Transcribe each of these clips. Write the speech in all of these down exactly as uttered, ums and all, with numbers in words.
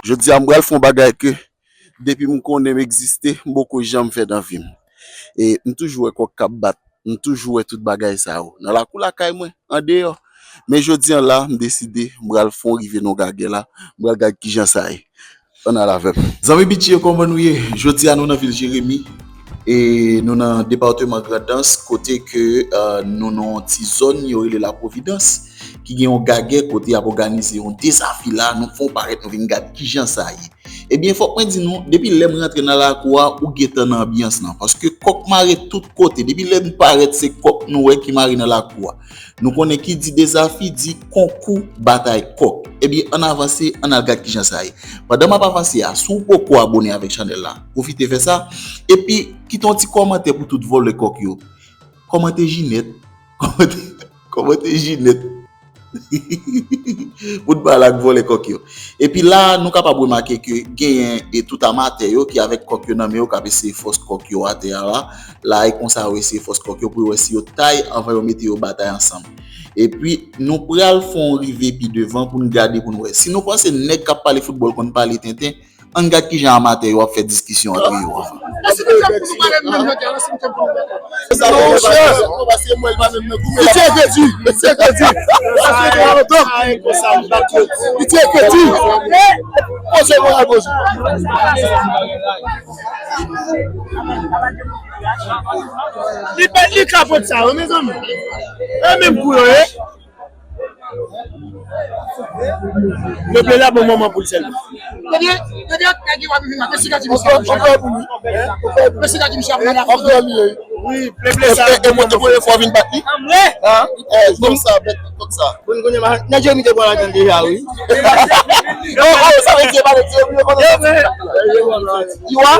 Jodi a, m pral fè yon bagay ke depi m konnen m egziste, m poko janm fè nan vi m. E m toujou wè kòk k ap bat, m toujou wè tout bagay sa yo. Nan lakou lakay mwen, andeyò. Men jodi a la, m deside, m pral fè yon rive nan gagè la, m pral gad kijan sa ye. Ann al avè m. Zanmi Bitchi yo, kòman nou ye? Jodi a, nou nan vil Jeremi. E nou nan depatman Grandans, kote ke, eh, nou nan yon ti zòn, yo rele La Providence, ki gen yon gagè kote y ap òganize yon dezafile. Nou fè yon parèt, nou vin gad kijan sa ye. Ebyen, fòk mwen di nou, depi lè m rantre nan lakou a, ou gentan nan anbyans lan. Paske kòk mare tout kote. Depi lè m parèt, se kòk nou wè ki mare nan lakou a. Nou konnen ki di dezafi, di konkou batay kòk. Ebyen, ann avanse, ann al gad kijan sa ye. Pandan m ap avanse a, si w poko abòne avèk chanèl la, pwofite fè sa. Epi, kite yon ti kòmantè pou tout vòlè kòk yo. Kòmante Jinèt. Kòmante, kòmante Jinèt. Pou n pale ak vòlè kòk yo. Epi la, nou kapab remake ke genyen e tout amatè yo ki avèk kòk yo nan men yo k ap eseye fòs kòk yo atè a la. La, e konsa yo eseye fòs kòk yo pou yo wè si yo tay anvan yo mete yo batay ansanm. Epi, nou pral fè yon rive pi devan pou n gade pou n wè. Si nou panse nèg k ap pale foutbòl konn pale tenten, ann gad kijan amatè yo ap fè diskisyon antre yo anvan. Piti ekriti, piti ekriti. Piti ekriti. Poze mwen, poze. Li pèt, li kapot sa, wi, mezanmi. E menm kou yo ye. Peple la bon moman pou l sèlman. Ebyen, ebyen, nèg yo ap vin la. Mesi gade misye. Mesi gade misye ap vin la. Wi, peple sa. E, e, e, premye fwa w vin bat li? An? E, kòk sa, bèt, kòk sa. Bon, kounye a, nèg yo mete bò ladan l deja, wi. Oh, oh, sa vle di, pa vle di, yo bliye konnen. Iwa?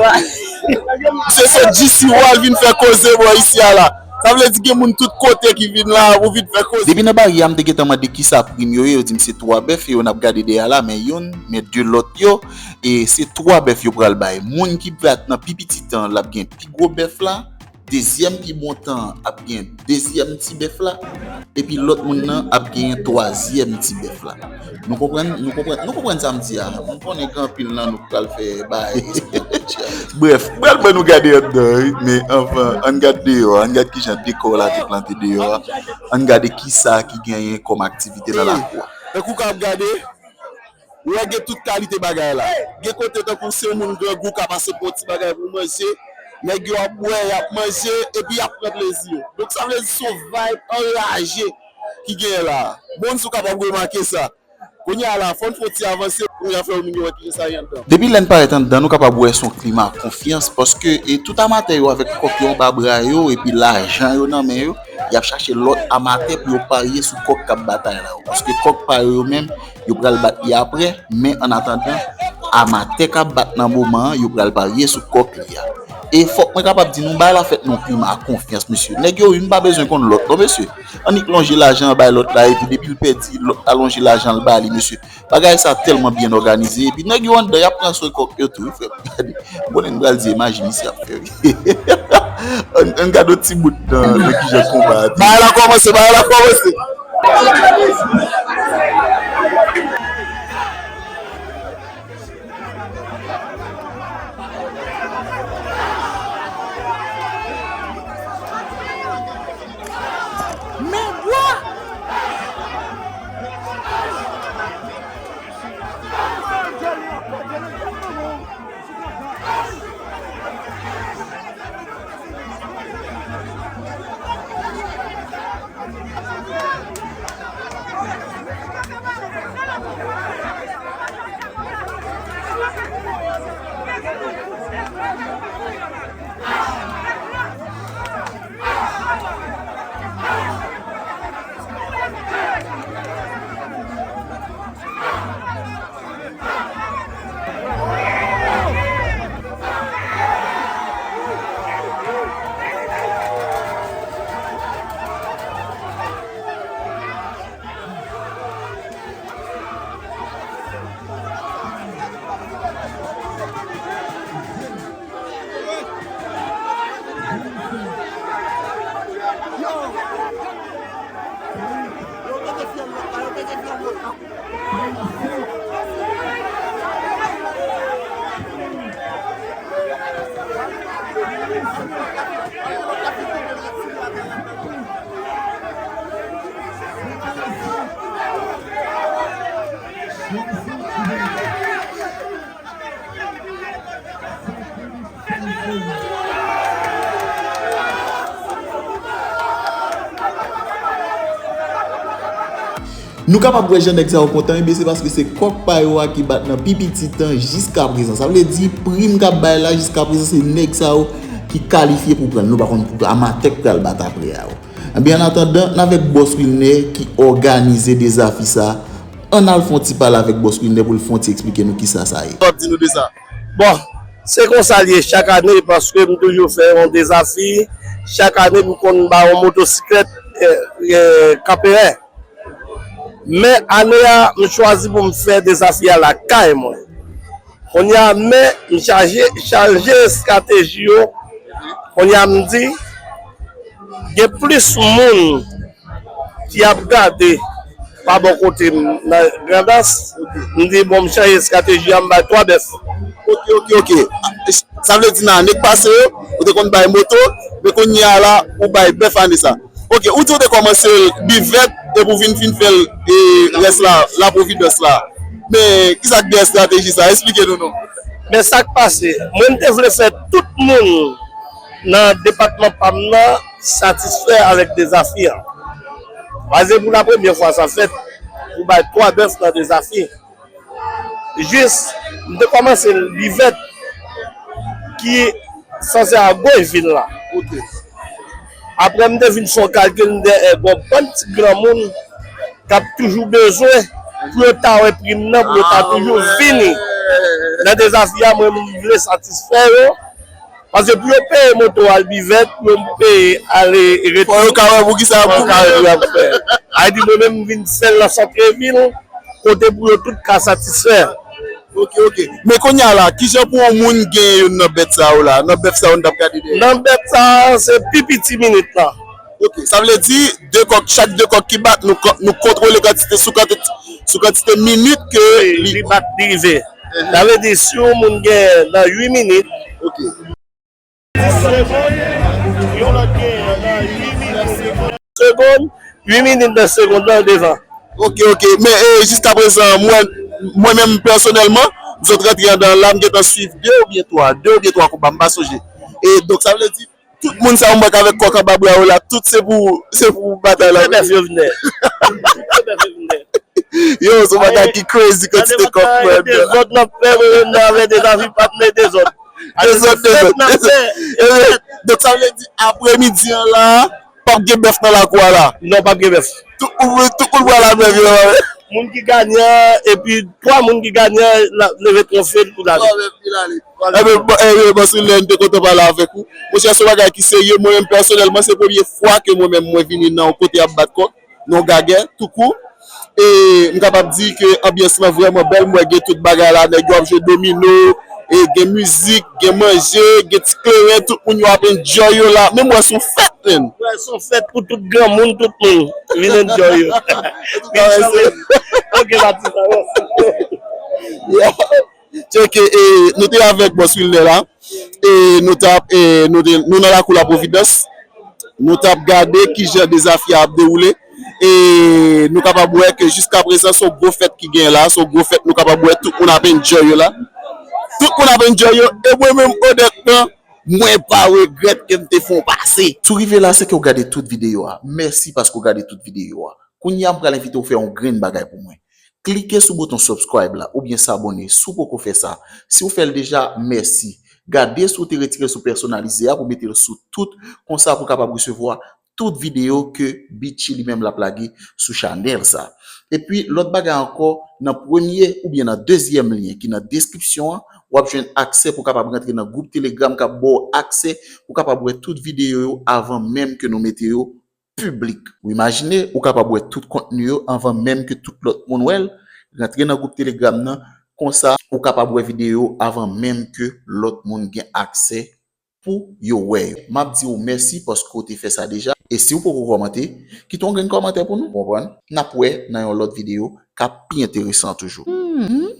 Se sot G C World vin fè koze bò isi a la. Sa vle di gen moun tout kote ki vin la pou vin fè koze. Depi nan baryè a, m te gentan mande kisa prim yo ye, yo di m se twa bèf, e yo n ap gade dèyè la, men youn, men de lòt yo, e se twa bèf yo pral bay. Moun ki bat nan pi piti tan, l ap gen pi gwo bèf la, dezyèm pi bon tan ap gen dezyèm ti bèf la, epi lòt moun nan ap genyen twazyèm ti bèf la. Nou konprann, nou konprann, nou konprann sa m di a. M konnen gen anpil nan nou k pral fè bay. Brèf, m pral ban nou gade anndan, wi, men anvan, ann gad deyò a, ann gad kijan dekò la te plante deyò a, ann gade kisa ki genyen kòm aktivite nan lakou a. Tankou w ka ap gade, ou wè gen tout kalite bagay la. Gen kote tankou se yon moun grangou ka pase pou yon ti bagay pou manje, nèg yo ap bwè, y ap manje, epi y ap pran plezi yo. Donk sa vle di se yon vibe anraje ki genyen la. Bon, si w kapab remake sa. Kounye a la, fò n fè yon ti avanse pou n fè moun yo wè kijan sa ye anndan. Depi lè n parèt anndan, nou kapab wè se yon klima konfyans, paske, e, tout amatè yo avèk kòk yo anba bra yo, epi lajan yo nan men yo, y ap chache lòt amatè pou yo parye sou kòk k ap batay la yo. Paske kòk pa yo yo menm, yo pral bat li aprè, men annatandan, amatè k ap bat nan moman an, yo pral parye sou kòk li a. E fòk mwen kapab di nou, bagay la fèt nan yon klima konfyans, mesye. Nèg yo, youn pa bezwen konn lòt, non, mesye. Annik lonje lajan an bay lòt la, epi depi l pèdi, lòt la lonje lajan l ba li, mesye. Bagay sa tèlman byen òganize, epi nèg yo anndan, y ap pran swen kòk yo tou, wi, frè m. Gade, m konnen n pral di e maji misye ap fè, wi. Ann, ann gade yon ti bout nan, nan kijan konba a te ye. Bagay la kòmanse, bagay la kòmanse. Men bwa! Nou kapab wè jan nèg sa yo kontan, ebyen se paske se kòk pa yo a ki bat nan pi piti tan jiskaprezan. Sa vle di, prim k ap bay la jiskaprezan se nèg sa yo ki kalifye pou pran l. Nou pa konn pou amatè k pral bat apre a yo. Ebyen, an atandan, n avèk Bòs Wilner ki òganize dezafi sa. Ann al fè yon ti pale avèk Bòs Wilner pou l fè yon ti eksplike nou kisa sa ye. W ap di nou de sa. Bon, se konsa l ye chak ane, paske m toujou fè yon dezafi. Chak ane, m konn ba yon motosiklèt, eh, eh, kanperè. Men ane a, m chwazi pou m fè dezafi a lakay mwen. Kounye a, men m chaje, chanje estrateji yo. Kounye a, m di, gen plis moun ki ap gade pa bò kote m nan Grandans. M di, bon, m chanje estrateji a, m bay twa bèf. Ok, ok, ok. Sa vle di nan ane k pase yo, ou te konn bay moto, men kounye a la, ou bay bèf ane sa. Ok, ou di ou te kòmanse l bivèt, epi w vin fin fè l, e, rès la, la Providence la. Men, kisa k dèyè estrateji sa? Esplike nou non. Men sa k pase, mwen m te vle fè tout moun nan depatman pa m nan satisfè avèk dezafi an. Paske pou la premyè fwa sa fèt, pou bay twa bèf nan dezafi. Jis, m te kòmanse l bivèt ki sanse a goch vil la. Ok. Apre, m te vin fè yon kalkil, m te, eh, gon bann ti granmoun k ap toujou bezwen pou yo ta wè prim nan, pou yo ta toujou vini nan dezafi a, mwen, m vle satisfè yo. Paske pou yo peye moto al bivèt, pou yo peye ale rete. Fò yo ka wè pou kisa pou yo ka wè pou y ap fè. A di mwen menm m vin fè l nan santrevil, kote pou yo tout ka satisfè. Ok, ok. Men kounye a la, kijan pou yon moun gen youn nan bèt sa yo la? Nan bèf sa yo n t ap gade dèyè. Nan bèt sa a, se pi piti minit la. Ok, sa vle di, de kòk, chak de kòk ki bat, nou, nou kontwole kantite, sou kantite, sou kantite minit ke li, li bat, li rive. Sa vle di, si yon moun gen nan uit minit, ok. Segonn, yon lòt gen nan uit minit. Segonn, uit minit nan segonn nan devan. Ok, ok. Men, e, jiskaprezan, mwen, mwen menm pèsonèlman, m sot rantre andan la, m gentan swiv de oubyen twa, de oubyen twa konba, m pa sonje. E donk, sa vle di, tout moun sa yo m wè k avèk kòk anba bra yo la, tout se pou, se pou batay la. Tout se bèf yo vin dèyè. Tout se bèf yo vin dèyè. Yo, se yon bagay ki crazy kantite kòk, frè. Dezòd n ap fè, mwen menm nan avè dezafi pa t men dezòd. Dezòd, dezòd, dezòd. Ebyen, donk sa vle di apremidi an la, p ap gen bèf nan lakou a la. Non, p ap gen bèf. Tout moun, tout moun pral al bèf yo la. Moun ki ganyan, epi twa moun ki ganyan, leve twofe l pou l ale. Twa bèf pou l ale. Ebyen, bon, ebyen, bon, si lè n te kontan pale avèk ou. Monchè, se yon bagay ki serye. Mwen menm, pèsonèlman, se premye fwa ke mwen menm, mwen vini nan yon kote y ap bat kòk. Non, gagè, toukou. E m kapab di ke anbyans lan vrèman bèl. M wè gen tout bagay la, nèg yo ap jwe domino, e gen mizik, gen manje, gen ti kleren, tout moun yo ap enjoy yo la. Menm wè se yon fèt, menn. Wè, se yon fèt pou tout granmoun, tout moun. Vin enjoy yo. Ok, Batista, mèsi. Yeah. Tcheke, e, nou te avèk Bòs Wilner la. E nou t ap, e, nou te, nou nan lakou la Providence. Nou t ap gade kijan dezafi a ap dewoule. E nou kapab wè ke jiskaprezan, se yon gwo fèt ki genyen la. Se yon gwo fèt, nou kapab wè tout moun ap enjoy yo la. Tout moun ap enjoy yo. E mwen menm, onètman, mwen pa regrèt ke m te fè yon pase. Si w rive la, se ke w gade tout videyo a. Mèsi paske w gade tout videyo a. Kounye a, m pral envite w fè yon grenn bagay pou mwen. Klike sou bouton subscribe la oubyen s'abonner si w poko fè sa. Si w fè l deja, mèsi. Gade si w te retire l sou pèsonalize a pou mete l sou tout, konsa pou w kapab resevwa tout videyo ke Bitchy li menm l ap lage sou chanèl sa. Epi, lòt bagay ankò, nan premye oubyen nan dezyèm lyen ki nan deskripsyon an, w ap jwenn aksè pou w kapab rantre nan gwoup Telegram k ap ba w aksè pou w kapab wè tout videyo yo avan menm ke nou mete yo piblik. Ou imajine, ou kapab wè tout kontni yo anvan menm ke tout lòt moun wè l. Rantre nan gwoup Telegram nan, konsa ou kapab wè videyo yo avan menm ke lòt moun gen aksè pou yo wè yo. M ap di w mèsi paske w te fè sa deja. E si w poko kòmante, kite yon grenn kòmantè pou nou, w konprann? N ap wè nan yon lòt videyo k ap pi enteresan toujou. Hmm.